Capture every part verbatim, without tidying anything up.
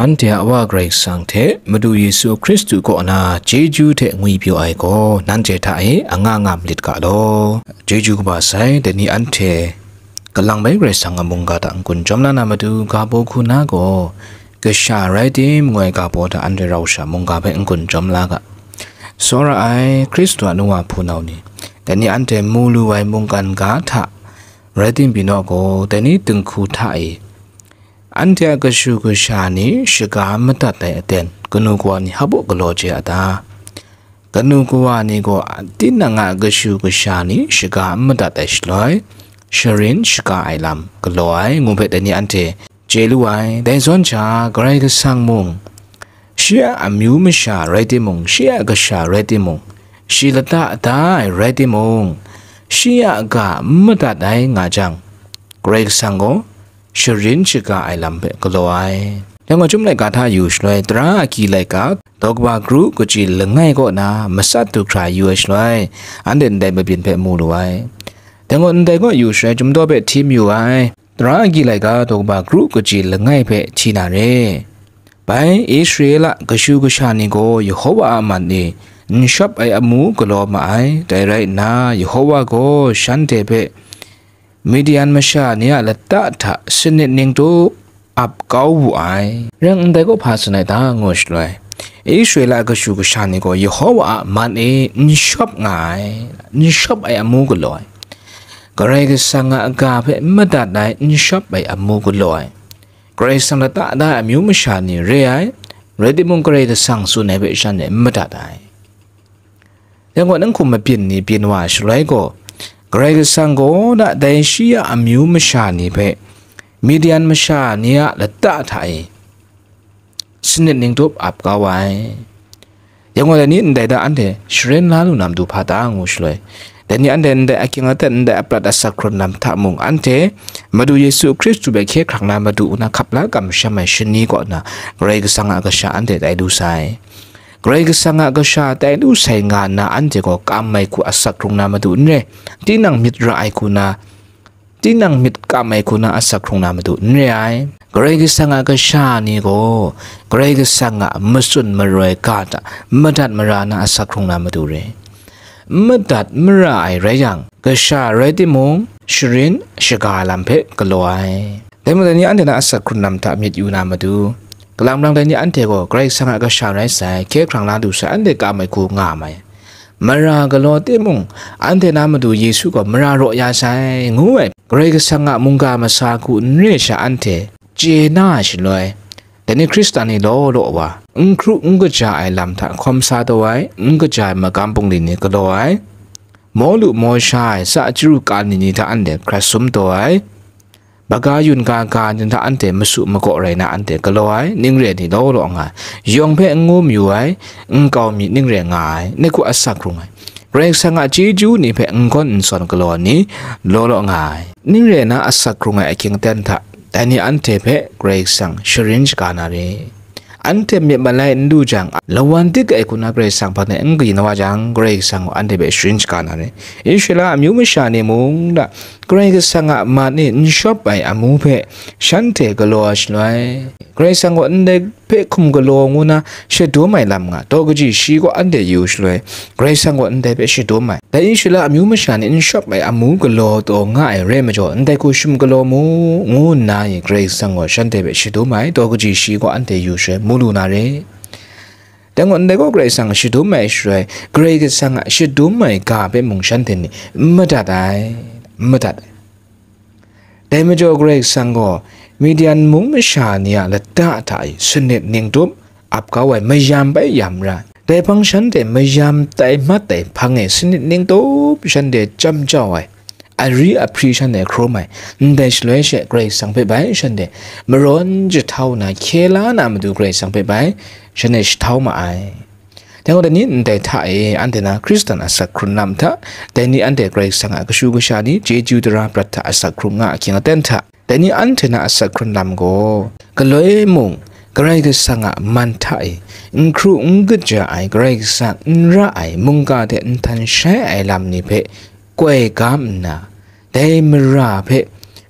Anhte a Wa Karai Kasang hte Madu Yesu Hkristu kaw na chyeju hte ngwipyaw ai gaw nanhte hta e anga nga malit ga law. Chyeju kaba sai, dai ni anhte kalang bai Karai Kasang a mungga hta n-gun chyawm la na matu, ga baw hku na gaw, kasha rai tim ngu ai ga baw hta anhte rau sha mungga hpe n-gun chyawm la ga. Tsawra ai Hkristu a nu wa hpunau ni, dai ni anhte mu lu ai mungkan ga hta rai tim pyi naw gaw, dai ni dinghku hta e, anhte a kashu kasha ni shaga n madat ai aten, kanu kawa ni hap u galaw chye a ta? Kanu kawa ni gaw tinang a kashu kasha ni shaga n madat ai shaloi, sharin shaga ai lam galaw ai ngu hpe dai ni anhte chye lu ai. Dai zawn sha, Karai Kasang mung, shi a amyu masha rai timung, shi a kasha rai timung, shi lata da ai rai timung, shi a ga n madat ai nga jang, Karai Kasang gaw sharin shaga ai lam hpe galaw ai. Dai gaw, Chyum laika hta yu shaloi, tara agyi laika daw kaba kru kaji langai kaw na matsat du hkra yu ai shaloi, anhte ndai mabyin hpe mu lu ai. Dai gaw, ndai kaw yu shaloi, Chyum daw hpe hti mayu ai. Tara agyi laika daw kaba kru kaji langai hpe hti na re. Bai, Israela kashu kasha ni gaw Yehova a man e n shawp ai amu galaw ma ai. Dai rai nna, Yehova gaw shanhte hpe Midian masha ni a lata hta sanit ningtup ap kau wu ai. Rai nna, ndai gaw hpa tsun ai ta ngu shaloi, Israela kashu kasha ni gaw Yehova a man e n shawp nga ai, n shawp ai amu galaw ai. Karai Kasang a ga hpe n madat ai, n shawp ai amu galaw ai. Karai Kasang lata da ai amyu masha ni re ai, rai timung, Karai Kasang tsun ai hpe shanhte n madat ai. Dai gaw, ninghkum mabyin ni byin wa ai shaloi gaw, Karai Kasang gaw na dai shi a amyu masha ni hpe Midian masha ni a lata hta e sanit ningtup ap kau ai. Yang gaw, dai ni ndai hta anhte sharen la lu na matu hpa ta ngu shaloi, dai ni anhte ndai akying aten, ndai aprat asak hkrun lam hta mung, anhte Madu Yesu Hkristu hpe hkye hkrang na matu nna hkap la kamsham ai shani kaw na Karai Kasang a kasha anhte tai lu sai. Karai Kasang a kasha tai lu sai nga nna, anhte gaw kam ai hku asak hkrung na matu n re, tinang myit ra ai hku na, tinang myit kam ai hku na asak hkrung na matu n re ai. Karai Kasang a kasha ni gaw Karai Kasang a matsun maroi ga hta madat mara na asak hkrung na matu re. Madat mara ai rai yang, kasha rai timung, sharin shaga lam hpe galaw ai. Dai majaw, dai ni anhte na asak hkrun lam hta myit yu na matu, kalang marang dai ni anhte gaw Karai Kasang a kasha rai sai, hkye hkrang la lu sai, anhte kam ai hku nga mai. Mara galaw timung, anhte na Madu Yesu gaw mara raw ya sai, ngu ai Karai Kasang a mungga masa hku n re sha anhte chye na ai shaloi, dai ni Hkristan ni law law wa, n hkru n kaja ai lam hta hkawm sa taw ai, n kaja ai magam bungli ni galaw ai, maw lu maw sha ai, sa chyaru ka ni ni hta anhte hkrat sum taw ai, baga yun ga ga ni hta anhte masu magaw rai na anhte galaw ai, ning re ni law law nga ai, yawng hpe n ngu mayu ai, nkau mi ning re nga ai, ni hku asak hkrung ai, Karai Kasang a chyeju ni hpe n gawn n sawn galaw ni law law nga ai, ning re na asak hkrung ai ahkying aten hta, dai ni anhte hpe Karai Kasang sharin shaga na re. Anhte myit malai n lu jang, lawan dik ai hku na Karai Kasang hpang de n kayin wa jang, Karai Kasang gaw anhte hpe sharin shaga na re. Israela amyu masha ni mung da, Karai Kasang a man e n shawp ai amu hpe shanhte galaw ai shaloi, Karai Kasang gaw ndai hpe hkum galaw ngu na shadum ai lam nga, daw kaji shi gaw anhte yu shaloi, Karai Kasang gaw ndai hpe shadum ai. Dai Israela amyu masha ni n shawp ai amu galaw taw nga ai rai majaw, ndai hku shim galaw mu, ngu nna e Karai Kasang gaw shanhte hpe shadum ai, daw kaji shi gaw anhte yu shaloi, mu lu na re. Dai gaw, ndai gaw Karai Kasang shadum ai shaloi, Karai Kasang a shadum ai ga hpe mung shanhte ni n madat ai, n madat ai. Dai majaw, Karai Kasang gaw Midian mung masha ni a lata hta e sanit ningtup ap kau ai mayam bai ya mara ai. Dai hpang shanhte mayam tai mat ai hpang e sanit ningtup shanhte chyam jau ai, ari ahpri shanhte hkrum ai, ndai shaloi she Karai Kasang hpe bai shanhte marawn jahtau na, hkye la na matu Karai Kasang hpe bai shanhte jahtau ma ai. Dai gaw, dai ni ndai hta e, anhte na Hkristan asak hkrun lam hta, dai ni anhte Karai Kasang a kashu kasha ni, chyeju tara prat hta asak hkrung nga ahkying aten hta, dai ni anhte na asak hkrun lam gaw, galoi mung, Karai Kasang a man hta e, n hkru n kaja ai, Karai Kasang n ra ai, mungga hte n htan shai ai lam ni hpe koi gam nna, dai mara hpe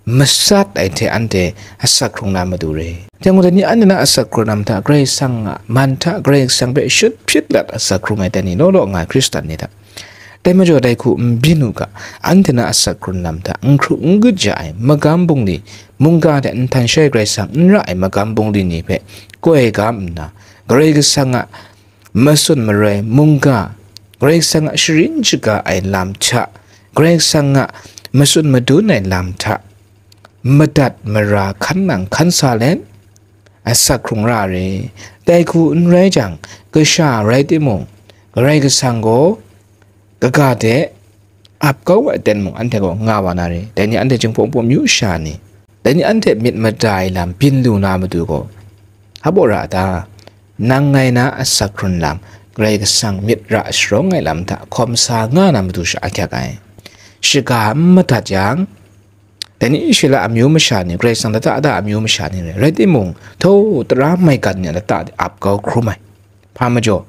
masat ai hte anhte asak hkrung na matu re. Dai mung dai ni anhte na asak hkrung lam hta Karai Kasang a man hta Karai Kasang hpe shut hpyit lat asak hkrung ai dai ni law law nga ai Hkristan ni hta, dai majaw dai hku n byin u ga, anhte na asak hkrung lam hta n hkru n kaja ai magam bungli, mungga hte nhtan shai Karai Kasang n ra ai magam bungli ni hpe koi gam nna, Karai Kasang a matsun maroi mungga, Karai Kasang a sharin shaga ai lam hta, Karai Kasang a matsun madun ai lam hta, madat mara hkan nang hkan sa let, asak hkrung ra re. Dai hku n rai jang, kasha rai timung, Karai Kasang gaw kaga de ap kau ai ten mung anhte gaw nga wa na re. Dai ni anhte Jinghpaw Wunpawng myu sha ni, dai ni anhte myit mada ai lam byin lu na matu gaw, hpa baw ra a ta? Nang ngai na asak hkrung lam, Karai Kasang myit ra sharawng ai lam hta hkawm sa nga na matu sha ahkyak ai. Shaga n madat yang, dai ni Israela amyu masha ni, Karai Kasang lata da amyu masha ni rai, rai timung, htaw tara maigan ni a lata de ap kau hkrum ai. Hpa majaw,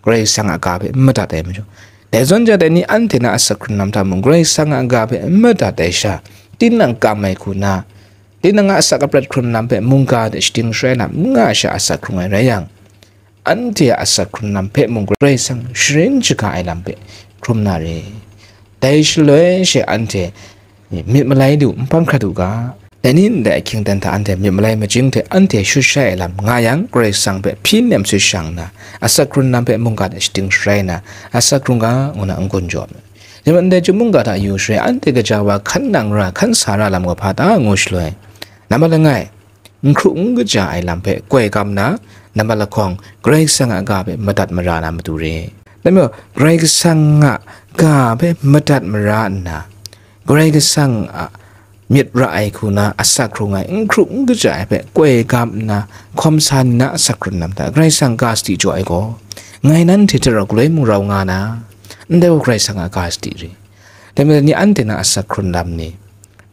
Karai Kasang a ga hpe n madat ai majaw. Dai zawn ja dai ni anhte na asak hkrung lam hta mung, Karai Kasang a ga hpe n madat ai sha, tinang kam ai hku na, tinang a asak aprat hkrung lam hpe mungga hte shading sharai na n nga sha asak hkrung ai rai yang, anhte a asak hkrung lam hpe mung Karai Kasang sharin shaga ai lam hpe hkrum na re. Dai shaloi she anhte myit malai lu, n hpang hkrat u ga. Dai ni ndai ahkying dan hta anhte myit malai majing hte anhte shut shai ai lam nga yang, Karai Kasang hpe hpyi nem sut shang nna, asak hkrung lam hpe mungga hte shading sharai nna, asak hkrung ga, ngu na n-gun jaw ai. Dai majaw ndai chyum mungga hta yu shaloi, anhte gaja wa hkan nang ra, hkan sa ra lam gaw hpa ta ngu shaloi, nambat langai, n hkru n kaja ai lam hpe koi gam nna, nambat lahkawng, Karai Kasang a ga hpe madat mara na matu re. Dai majaw, Karai Kasang a ga hpe madat mara nna, Karai Kasang a myit ra ai hku na asak hkrung ai, n hkru n kaja ai hpe koi gam nna, hkawm sa ni na asak hkrung lam hta Karai Kasang ga sadi jaw ai gaw, ngai nanhte hte rau galoi mung rau nga na, ndai gaw Karai Kasang a ga sadi re. Dai majaw ni anhte na asak hkrung lam ni,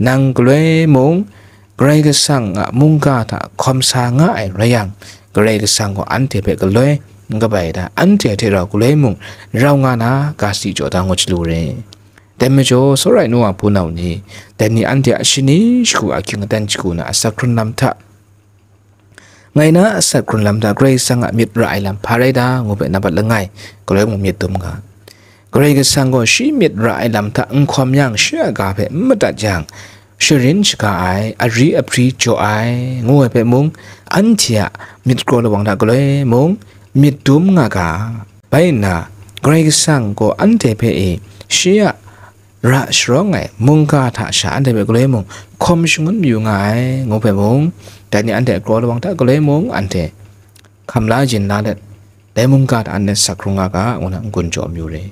nang galoi mung Karai Kasang a mungga hta hkawm sa nga ai rai yang, Karai Kasang gaw anhte hpe galoi n kabai da, anhte hte rau galoi mung rau nga na ga sadi jaw da ngu chyalu re. Dai majaw, tsawra ai nu wa hpunau ni, dai ni anhte a shani shagu a ahkying aten shagu na asak hkrung lam hta, ngai na asak hkrung lam hta Karai Kasang a myit ra ai lam hpa rai ta ngu hpe nambat langai, galoi mung myit dum nga. Karai Kasang gaw shi myit ra ai lam hta n hkawm yang, shi a ga hpe n madat yang, sharin shaga ai, ari ahpri jaw ai, ngu ai hpe mung, anhte a myit kraw lawang hta galoi mung myit dum nga ga. Bai nna, Karai Kasang gaw anhte hpe e shi a ra sharawng ai mungga hta sha anhte hpe galoi mung hkawm shangun mayu nga ai, ngu hpe mung, dai ni anhte a kraw lawang hta galoi mung anhte hkam la yin la let, dai mungga hta anhte sak hkrung nga ga, ngu na n-gun jaw mayu re.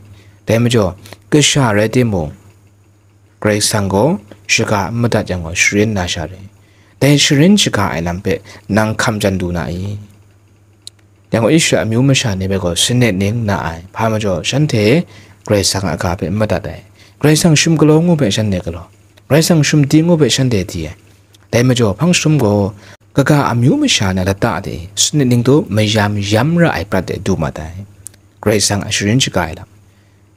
Dai majaw, kasha rai timung, Karai Kasang gaw shaga n madat yang gaw sharin na sha re. Dai sharin shaga ai lam hpe nang hkam jan du na i? Yang gaw Israela amyu masha ni hpe gaw sanit ning na ai, hpa majaw shanhte Karai Kasang a ga hpe n madat ai. Karai Kasang shum galaw ngu hpe shanhte galaw, Karai Kasang shum di ngu hpe shanhte di ai. Dai majaw hpang jahtum gaw kaga amyu masha na lata de sanit ning tu mayam yam ra ai prat de du mat ai. Karai Kasang a sharin shaga ai lam.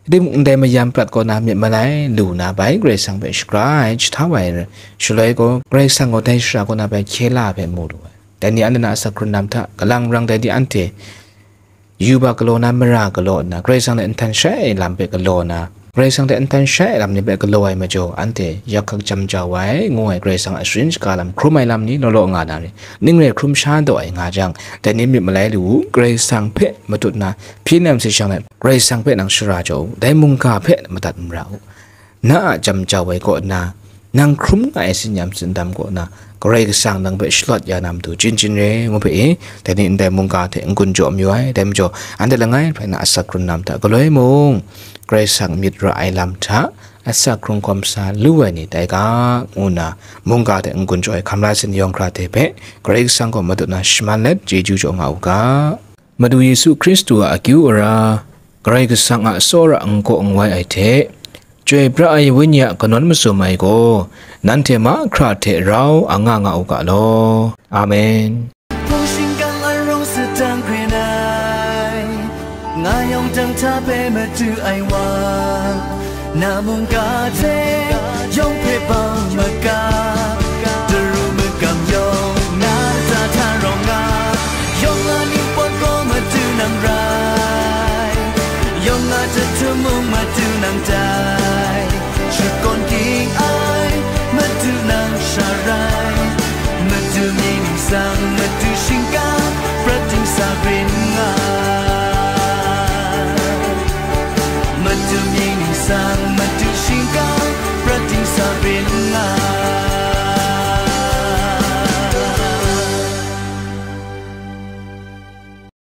Timung ndai mayam prat kaw na myit malai lu na bai Karai Kasang hpe shakra ai, jahtau ai, shaloi gaw Karai Kasang gaw dai shara kaw na bai hkye la ai hpe mu lu ai. Dai ni anhte na asak hkrun lam hta, kalang rang dai ni anhte yuba galaw na mara galaw nna, Karai Kasang hte nhtan shai ai lam hpe galaw na, Karai Kasang hte nhtan shai ai lam ni hpe galaw ai majaw, anhte yak hkak jam jau ai, ngu ai Karai Kasang a sharin shaga lam hkrum ai lam ni law law nga na re. Ning rai hkrum sha daw ai nga jang, dai ni myit malai lu u, Karai Kasang hpe matut na, hpyi nem si shang let, Karai Kasang hpe nang shara jaw u, dai mungga hpe madat mara u. Na a jam jau ai kaw nna, nang hkrum nga ai tsin-yam tsindam kaw nna, Karai Kasang nang hpe shalawt ya na matu jin jin re, ngu hpe e, dai ni ndai mungga hte n-gun jaw mayu ai, dai majaw, anhte langai hprai na asak hkrun lam hta galoi mung, Karai Kasang myit ra ai lam hta, asak hkrung hkawm sa lu ai ni tai ga, ngu nna, mungga hte n-gun jaw ai hkam la sin yawng hkra hte hpe, Karai Kasang gaw matut na shaman let, chyeju jaw nga u ga. Madu Yesu Hkristu a akyu ara, Karai Kasang a tsawra nkaw nwai ai hte, Chyoi pra ai Wenyi a kanawn masum ai gaw, nanhte mahkra hte rau a nga nga u ga law. Amen. Hpung shingkang a rung sadang hkren ai, nga yawng dang hta hpe madu ai wa, na mungga hte yawng hpe bang maga.